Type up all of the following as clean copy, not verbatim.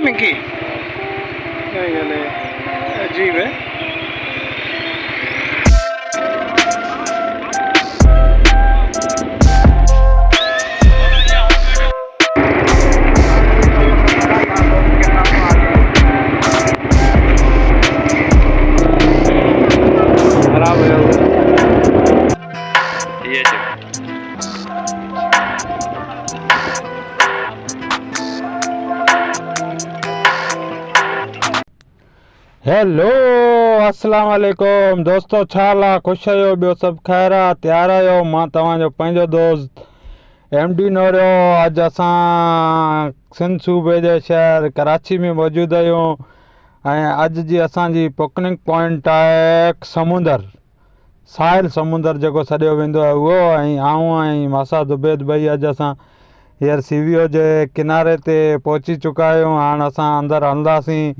Monkey monkey عجيب ہے. خراب هيو. هيلو السلام عليڪم دوستو ڇا حال آ خوش آهيو ٻيو سڀ خير آ تيار آهيو مان توهان جو پنهنجو دوست ايم ڊي نوريو اڄ اسان سنڌ صوبي جي شهر ڪراچي ۾ موجود آهيون ۽ اڄ جي اسان جي پڪنڪ پوائنٽ آهي سمندر ساحل سمندر جيڪو سڏيو ويندو آهي اهو ۽ آئون ۽ ماسا زبيد ٻئي اڄ اسان هينئر سي وي او جي ڪناري تي پهچي چڪا آهيون. هاڻ اسان اندر هلنداسين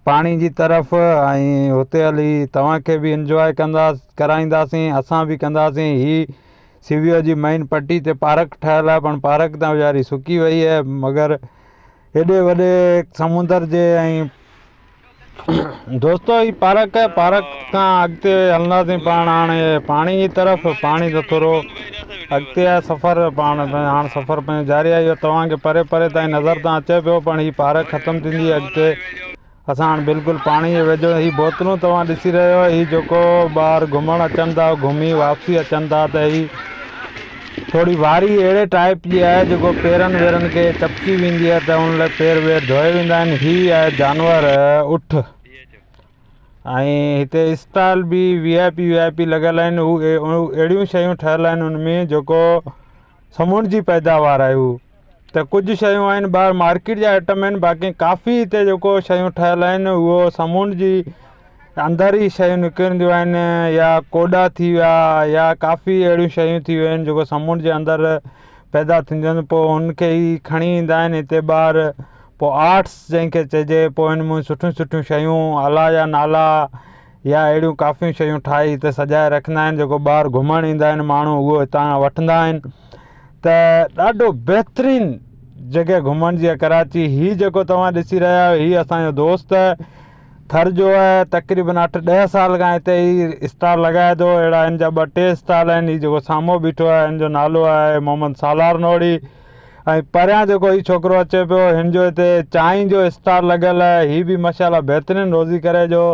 پاڻي جي طرف ۽ هتي هلي توهان کي به انجواء ڪندا ڪرائينداسين اسان به ڪنداسين. هي سي وي او جي مين پٽي تي پارڪ ٺهيل آهي پر پارڪ ته ويچاري سڪي وئي آهي مگر هيڏي وڏي سمندر جي ۽ دوستو هي پارڪ آهي پارڪ کان اڳتي هلنداسين پاڻ هاڻي پاڻي جي طرف پاڻي ته ٿورو اڳتي آهي سفر پاڻ هاڻ سفر پنهنجو جاري آهي اهو توهان کي پري پري تائين نظر تان اچي پيو پاڻ هي پارڪ ختم ٿيندي اڳتي اسان هاڻ بلڪل پاڻي جي ويجهو هي بوتلون توهان ڏسي رهيو هي جيڪو ٻار گهمڻ اچن ٿا گهمي واپسي اچن ٿا ته هي ٿوري واري اهڙي ٽائيپ جي آهي جيڪو پيرن ويرن کي چپڪي ويندي آهي ته ان لاء پير وير ڌوئي ويندا آهن. هي آهي جانور اٺ ۽ هتي اسٽال به V I P V I P لڳل آهن. هو اهڙيون شيون ٺهيل آهن ان ۾ جيڪو سمنڊ جي پيداوار آهي. هو ته ڪجهه شيون آهن ٻاهر مارڪيٽ جا آئٽم آهن باقي ڪافي هتي جيڪو شيون ٺهيل آهن اهو سمنڊ جي اندر ئي شيون نڪرنديون آهن يا ڪوڏا ٿي ويا يا ڪافي اهڙيون شيون ٿي ويون آهن جيڪو سمنڊ جي اندر پيدا ٿينديون آهن پوء هن کي ئي کڻي ايندا آهن هتي ٻاهر پوء آرٽس جنهن کي چئجي پوء هن ۾ سٺيون سٺيون شيون الله جا نالا يا اهڙيون ڪافي شيون ٺاهي هتي سجائي رکندا آهن جيڪو ٻاهر گهمڻ ايندا آهن ماڻهو اهو هتان کان وٺندا آهن ته ڏاڍو بهترين جڳهه گهمڻ جي آهي ڪراچي هي جيڪو توهان ڏسي رهيا آهيو هي اسانجو دوست آهي ٿر جو آهي تقريبن اٺ ڏهه سال کان هتي هي اسٽال لڳائي ٿو اهڙا هن جا ٻه ٽي اسٽال آهن هي جيڪو سامهون بيٺو آهي هن جو نالو آهي محمد سالار نوڙي ۽ پريان جيڪو هي ڇوڪرو اچي پيو هن جو هتي چانهه جو اسٽال لڳل آهي هي به ماشاءالله بهترين روزي ڪري جو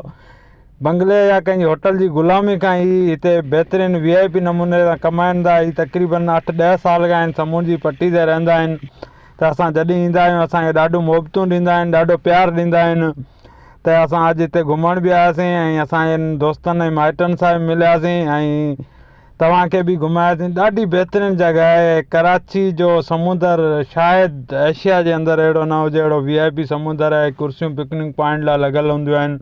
بنگلي يا ڪنهن جي هوٽل جي غلامي کان هي هتي بهترين وي آء پي نموني سان ڪمائن ٿا هي تقريبن اٺ ڏهه سال کان هن سمونڊ جي پٽي تي رهندا آهن ته اسان جڏهن ايندا آهيون اسان کي ڏاڍو محبتون ڏيندا آهن ڏاڍو پيار ڏيندا آهن ته اسان اڄ هتي گهمڻ به آياسين ۽ اسان جي دوستن ۽ مائٽن سان به ملياسين ۽ توهان کي به گهماياسين ڏاڍي بهترين جڳهه آهي ڪراچي جو سمندر شايد ايشيا جي اندر اهڙو نه هجي اهڙو وي آء پي سمندر آهي ڪرسيون پڪنڪ پوائنٽ لاء لڳل هونديون آهن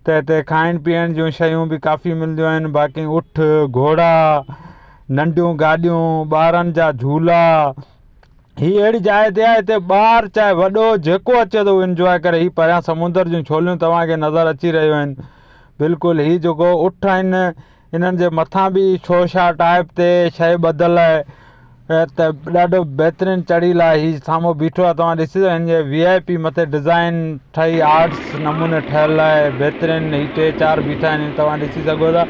ته هتي کائڻ پيئڻ جون شيون به ڪافي ملنديون آهن باقي اٺ گهوڙا ننڍيون گاڏيون ٻارن جا جهولا هي اهڙي جاء تي آهي هتي ٻار چاهي وڏو جيڪو اچي ٿو اهو انجواء ڪري هي پريان سمندر جون ڇوليون توهان کي نظر اچي رهيون آهن بلڪل هي جيڪو اٺ آهن انهن جي مٿان به شو شا ٽائپ تي شيء ٻڌل آهي ته ڏاڍو بهترين چڙهيل آهي هي سامهون بيٺو آهي توهان ڏسي هن جي وي آء پي مٿي ڊزائن ٺهي آرٽس نموني ٺهيل آهي بهترين هي ٽي چار بيٺا آهن توهان ڏسي سگهو ٿا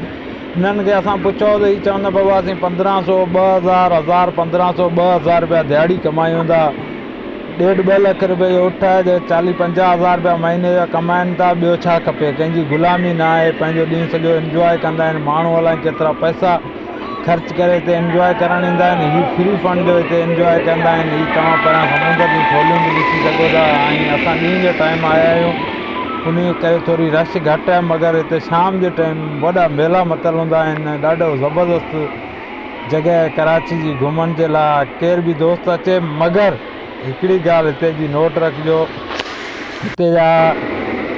انهن کي اسان پڇيو ته هي چون ٿا بابا اسين پندرهن سو ٻه هزار هزار پندرهن سو 2000 روپيا دهاڙي ڪمايون ٿا ڏيڍ ٻه لک روپئي جو اٺ آهي جو چاليهه پنجاهه هزار روپيا مهيني جا ڪمائن ٿا ٻيو ڇا کپي ڪنهن جي غلامي نه آهي پنهنجو ڏينهن سڄو انجواء ڪندا آهن ماڻهو الائي ڪيترا پئسا خرچ ڪري هتي انجواء ڪرڻ ايندا آهن هي فري فنڊ جو هتي انجواء ڪندا آهن هي توهان پريان سمندر جون ڇوليون به ڏسي سگهو ٿا ۽ اسان ڏينهن جو ٽائيم آيا آهيون انهي ڪري ٿوري رش گهٽ آهي مگر هتي شام جي ٽائيم وڏا ميلا متل هوندا آهن ڏاڍو زبردست جڳهه آهي ڪراچي جي گهمڻ جي لاء ڪير به دوست اچي مگر هڪڙي ڳالهه هتي جي نوٽ رکجو هتي جا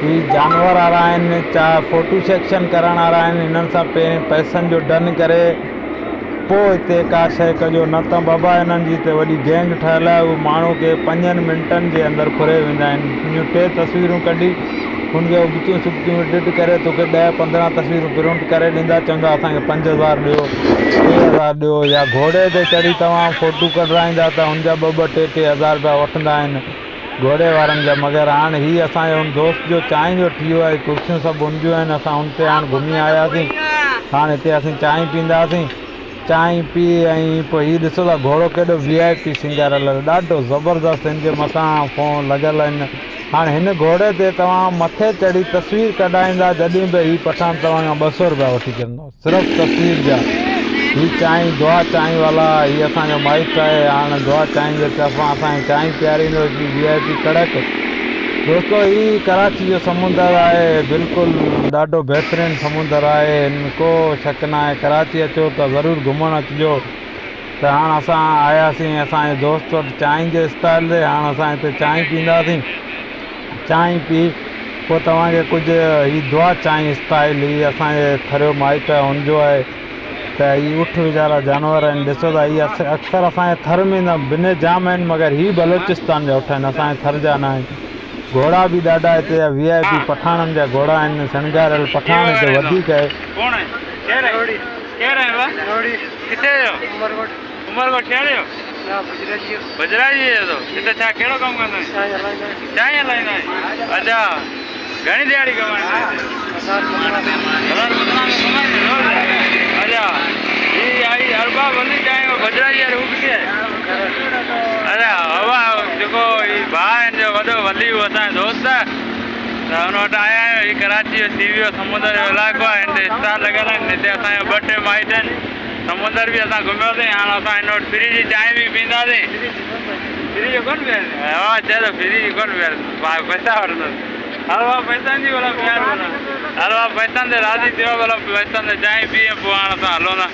هي جانور وارا آهن چا فوٽو سيڪشن ڪرڻ وارا آهن هنن سان پهرين پئسن جو ڊن ڪري پوء هتي ڪا شيء ڪجو نه ته بابا هنن جي هتي وڏي گينگ ٺهيل آهي هو ماڻهو کي پنجن منٽن جي اندر ڦري ويندا آهن تنهنجون ٽي تصويرون ڪڍي هن کي ابتيون سبتيون ايڊٽ ڪري توکي ڏهه پندرهن تصويرون پرنٽ ڪري ڏيندا چوندا اسان کي 5000 ڏيو 3000 ڏيو يا گهوڙي تي چڙهي توهان فوٽو ڪڍرائيندا ته هن جا ٻه ٻه ٽي ٽي هزار رپيا وٺندا آهن. گهوڙي وارن جا مگر هاڻ هي اسان جو ان دوست جو چانهه جو ٺيهو آهي ڪرسيون سڀ ان جون آهن اسان ان تي هاڻ گهمي آياسين هاڻ هتي اسين چانهه پينداسين چانهه پي ۽ پوء هي ڏسو ٿا گهوڙو ڪيڏو وي آء پي سينگاريل آهي ڏاڍو زبردست هن جي مٿان فون لڳل آهن هاڻ هن گهوڙي تي توهان مٿي چڙهي تصوير ڪڍائيندا جڏهن به هي پٺاڻ توهان کان ٻه سو روپيا وٺي ڇڏندو صرف تصوير جا. هي چانهه دعا چانهه والا هي اسان جو مائٽ آهي هاڻ دعا چانهه جي طرفان اسان کي چانهه پياريندو هڪڙي وي آء پي ڪڙڪ. دوستو هي ڪراچي جو سمندر آهي بلڪل ڏاڍو بهترين سمندر آهي هن ۾ ڪو شڪ ناهي ڪراچي اچو ته ضرور گهمڻ اچجو ته هاڻ اسان آياسين اسان جي دوست وٽ چانهه جي اسٽال تي هاڻ اسان هتي چانهه پينداسين. چانهه پي پوء توهان کي ڪجهه هي دعا چانهه اسٽائل هي اسان جي ٿريو مائٽ آهي هن جو آهي ته هي اٺ ويچارا جانور آهن ڏسو ته هي اڪثر اسان جي ٿر ۾ ايندا بنهه جام آهن مگر هي بلوچستان جا اٺ آهن اسان جي ٿر جا نه آهن گهوڙا به ڏاڍا هتي جا وي آء پي پٺاڻن جا گهوڙا آهن سڻگاريل پٺاڻ هتي وڌيڪ آهي. ڪوڻ آهي ڪير آهي ڪير آهي وا ڪٿي جو عمرڪوٽ شهر جو؟ بجراجي جو تو هتي ڇا ڪهڙو ڪم ڪندو آهين؟ چانهه هلائيندو آهين اڇا گهڻي ڏهاڙي ڪمائيندو آهين هتي؟ هزار پندرهن سو ڪمائيندو روز اڇا هي آئي ارباب ولي چانهه بجراجي واري هو ڪٿي آهي؟ اڇا هوا جيڪو هي ڀاء هن جو وڏو ولي هو اسان جو دوست آهي ته هن وٽ آيا آهيون هي ڪراچي جو سي ويو سمندر جو علائقو آهي هن تي اسٽال لڳل آهن هتي اسان جا ٻه ٽي مائٽ آهن سمندر به اسان گهميوسين هاڻ اسان هن وٽ فري جي چانهه به پينداسين. فري جو ڪونه پياريندس. ها چئي ٿو فري جي ڪونه پياريندس پئسا وٺندس. هل وا پئسن جي ڀلا پيار ڀلا. هل وا پئسن تي راضي ٿيو ڀلا پئسن تي چانهه پي ۽ پوء هاڻ اسان هلون ٿا.